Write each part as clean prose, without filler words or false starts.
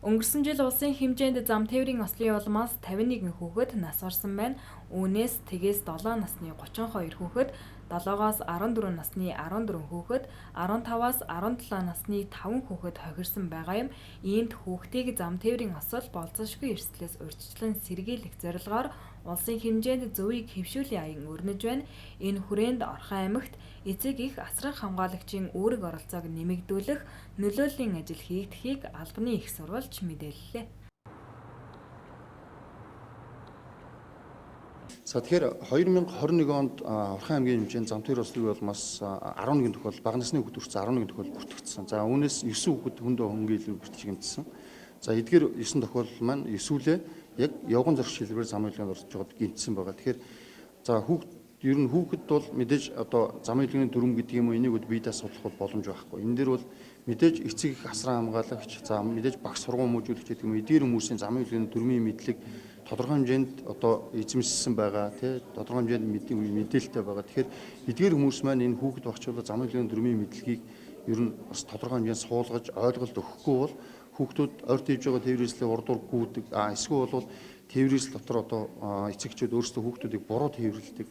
Өнгөрсөн жил улсын хэмжээнд зам тээврийн ослын улмаас 51 хүүхэд нас барсан байна. Үүнээс тэгээс 7 насны 32 хүүхэд, 7-оос 14 насны 14 хүүхэд, 15-аас 17 насны 5 хүүхэд хохирсон байгаа юм. Иймд хүүхдийг зам тээврийн осол болзошгүй эрсдлээс урьдчилан сэргийлэх зорилгоор улсын хэмжээнд зөвийг хэвшүүлийн аян өрнөж байна. Энэ хүрээнд Орхон аймагт эцэг эх асран хамгаалагчийн үүрэг оролцоог нэмэгдүүлэх нөлөөллийн ажил хийгдэхийг албаны их сурвалж мэдээллээ. За тэгэхээр 2021 онд Орхон аймгийн хэмжээнд зам тээврийн ослын улмаас 11 тохиолдол, бага насны хүүхэд хүрсэн 11 тохиолдол бүртгэгдсэн. За үүнээс 9 хүүхэд хүнд хөнгөн илүүр бүртгэж гэмтсэн. За эдгээр 9 тохиолдол маань 9-үлээ яг явган зорч хэлбэрээр замын хөдөлгөөнд оролцож байгаад гэмтсэн байгаа. Тэгэхээр за хүүхд ер нь хүүхэд бол мэдээж одоо замын хөдөлгөөний дүрм гэдэг юм уу, энийг бие дааж судлах бол боломж байхгүй. Энэ дээр бол мэдээж эцэг их асран хамгаалагч, за мэдээж багш сургууль хүмүүжүүлэгч гэдэг юм уу, эдгээр хүмүүсийн замын хөдөлгөөний дүрмийн мэдлэг тодорхой хэмжээнд одоо эзэмшсэн байгаа, тий, тодорхой хэмжээнд мэдээлэлтэй байгаа. Тэгэхээр эдгээр хүмүүс маань энэ хүүхэд багчуулаа замын хөдөлгөөний дүрмийн мэдлэгийг ер нь бас тодорхой хэмжээнд суулгаж ойлголт өгөхгүй бол хүүхдүүд ойр тивж байгаа тээврээслээ урд ур гүйдэг, эсвэл бол тээврээсэл дотор одоо эцэгчүүд өөрсдөө хүүхдүүдийг буруу тээвэрлэдэг,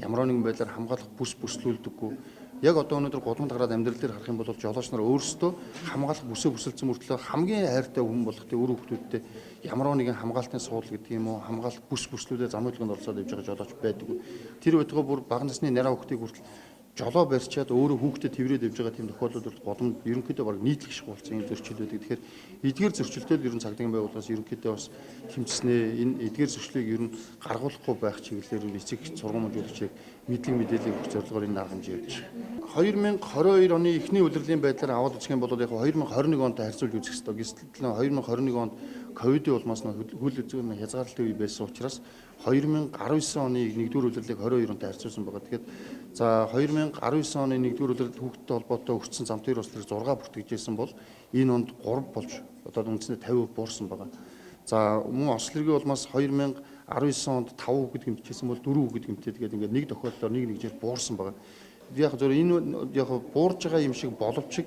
ямар нэгэн байдлаар хамгаалах бүс бүслүүлдэггүй. Яг одоо өнөөдөр гудамд гараад амьдрал дээр харах юм бол жолооч нар өөрсдөө хамгаалах бүсээ бүсэлцэн мөртлөө хамгийн хайртай хүн болох тэ өөр хүүхдүүдтэй ямар нэгэн хамгаалтын суудал гэдэг юм уу, хамгаалах бүс бүслүүдээ замын хөдөлгөөнд оролцоод явж байгаа жолооч байдаггүй. Тэр байтугай бүр бага насны нараа хүүхдийг хүртэл жолоо барьчаад өөрөө хүүхдэд тэврээд явж байгаа тийм тохиолдол бол гудамд ерөнхийдөө бараг нийтлэг шиг болсон юм зөрчил байдаг. Тэгэхээр эдгээр зөрчилтэй ер нь цагдаагийн байгууллагаас ерөнхийдөө бас тэмцснээ энэ эдгээр зөрчлийг ер нь гаргуулахгүй байх чиглэлээр эцэг сургууль хүмүүжүүлэгчийг мэдлэг мэдээллийг өгөх зорилгоор энэ арга хэмжээ явж байгаа. 2022 оны эхний улирлын байдлаар аваад үзэх юм бол яг 2021 онтой харьцуулж үзэх ёстой. Гэтэл 2021 онд ковидын улмаас хөл үзүүн хязгаарлалтын үе байсан учраас 2019 оны 1-р улирлыг 22 онтой харьцуулсан байгаа. Тэгэхээр за 2019 оны 1-р улиралд хүүхдтэй холбоотой өртсөн зам тээврийн ослыг 6 бүртгэжсэн бол энэ онд 3 болж одоо үндсэндээ 50% буурсан байгаа. За мөн осол хэргийн улмаас 2019 онд 5 хүүхэд гэмтчихсэн бол 4 хүүхэд гэмтээд тэгээд ингээд нэг тохиолдлоор нэг нэгжээр буурсан байгаа. Яг зөв энэ яг буурж байгаа юм шиг боловч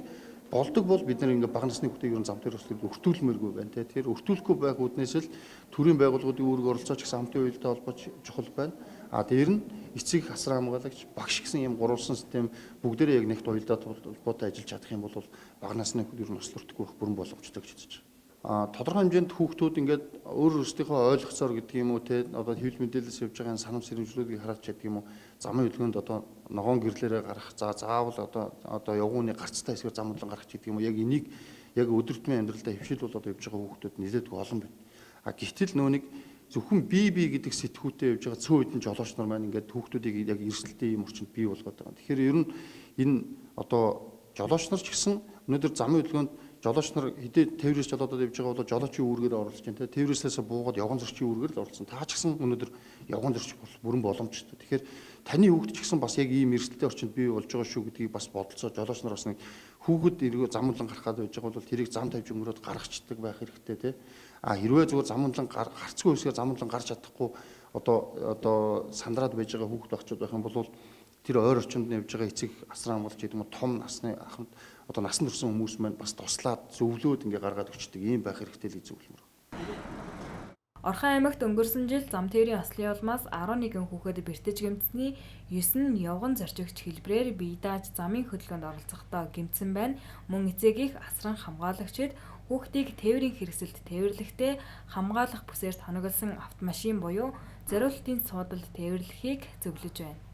болдог бол бид нар ингээ бага насны хүүхдийг ер нь зам тээврийн ослыг өртүүлмээргүй байна те. Тэгэхээр өртүүлэхгүй байх үүднээс л төрийн байгууллагуудын үүрэг оролцооч гэсэн хамтын уялдаа холбооч чухал байна. А дээр нь эцэг асран хамгаалагч, багш гэсэн юм гурвалсан систем бүгдээрээ яг нэгт уялдаа холбоотой ажиллаж чадах юм бол бага насны хүүхд ер нь осол өртөхгүй байх бүрэн боломжтой гэж үзэж байгаа. Тодорхой хэмжээнд хүүхдүүд ингээд өөр өөрсдийнхөө ойлгоцоор гэдэг юм уу те, одоо хэвлэл мэдээлэлээс явж байгаа санам сэрэмжлүүдийг хараад ч гэдэг юм уу, замын хөдөлгөөнд одоо ногоон гэрлээрээ гарах, за заавал одоо явгууны гарцтай хэсгээр зам хөдлөн гарах гэдэг юм уу, яг энийг яг өдөр тутмын амьдралдаа хөвшил болоод явж байгаа хүүхдүүд нэлээдгүй олон байна. А гэтэл нөө нэг зөвхөн бие бие гэдэг сэтгүүтэй явж байгаа цөөн хэдэн жолооч нар маань ингээд хүүхдүүдийг яг эрсдэлтэй юм орчинд бий болгоод байгаа. Тэгэхээр ер нь энэ одоо жолооч нар ч гэсэн өнөөдөр замын хөдөлгөөнд жолооч нар хэдий тээврээс жолоодод явж байгаа бол жолоочийн үүргээр оролцож байна те. Тээврээсээ буугаад явган зөрчийн үүргээр л оролцсон. Та ч гэсэн өнөөдөр явган зөрчих бол бүрэн боломжтой. Тэгэхээр таны хүүхд ч гэсэн бас яг ийм эрсдэлтэй орчинд бий болж байгаа шүү гэдгийг бас бодолцоо жолооч нар бас нэг хүүхэд эргөө зам улан гарах гээд байж байгаа бол тэрийг зам тавьж өнгөрөөд гаргацдаг байх хэрэгтэй те. А хэрвээ зүгээр зам улан гарцгүй хэсгээр зам улан гарч чадахгүй одоо сандраад байж байгаа хүүхэд багчууд байх юм бол тэр ойр орчинд нь явж байгаа эцэг асран хамгаалч гэдэг юм уу, том насны ахмад одоо насан турш хүмүүс маань бас туслаад зөвлөөд ингээ гаргаад өчтдөг ийм байх хэрэгтэй л гэж зөвлөмөр. Орхон аймагт өнгөрсөн жил зам тээврийн ослын улмаас 11 хүүхэд бэртэж гэмтсэний 9 нь явган зорчигч хэлбэрээр бие дааж замын хөдөлгөөнд оролцохдоо гэмтсэн байна. Мөн эцэг эх асран хамгаалагчид хүүхдийг тээврийн хэрэгсэлд тээвэрлэхдээ хамгаалах бүсээр тоноглосон автомашин буюу зориултын суудалд тээвэрлэхийг зөвлөж байна.